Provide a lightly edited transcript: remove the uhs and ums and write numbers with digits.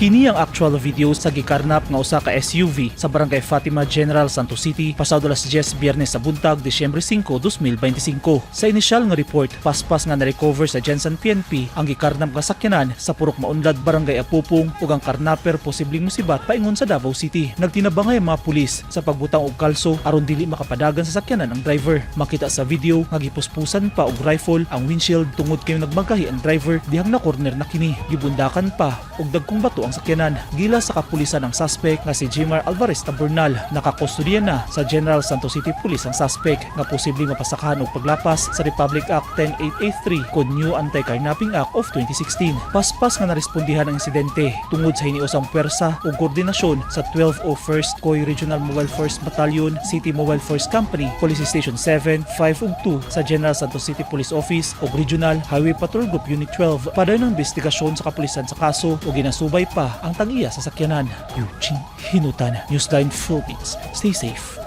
Kini ang actual video sa gikarnap nga usa ka SUV sa Barangay Fatima, General Santos City pasado alas 10 Biyernes sa buntag, Disyembre 5, 2025. Sa inisyal nga report, paspas nga na-recover sa GenSan PNP ang gikarnap nga sakyanan sa Purok Maunlad, Barangay Apopong, ug ang karnaper posibleng musibat paingon sa Davao City. Nagtinabangay ang mga pulis sa pagbutang og kalso aron dili makapadagan sa sakyanan ang driver. Makita sa video nga gipuspusan pa og rifle ang windshield tungod kay nagmagahi ang driver dihang na corner na kini. Gibundakan pa og dagkong bato ang sakyanan. Gila sa kapulisan ang suspect nga si Jimar Alvarez Taburnal. Nakakustodiya na sa General Santos City Police ang suspect nga posibleng mapasakahan og paglapas sa Republic Act 10883 kon New Anti-Carnapping Act of 2016. Paspas nga narespondihan ang insidente tungod sa hiniusang puwersa ug koordinasyon sa 1201st COY Regional Mobile Force Battalion, City Mobile Force Company, Police Station 7, 5 ug 2 sa General Santos City Police Office ug Regional Highway Patrol Group Unit 12. Padayon ang investigasyon sa kapulisan sa kaso ug ginasubay pa ang tag-iya sa sakyanan. Eugene Hinutan, Newsline Philippines. Stay safe.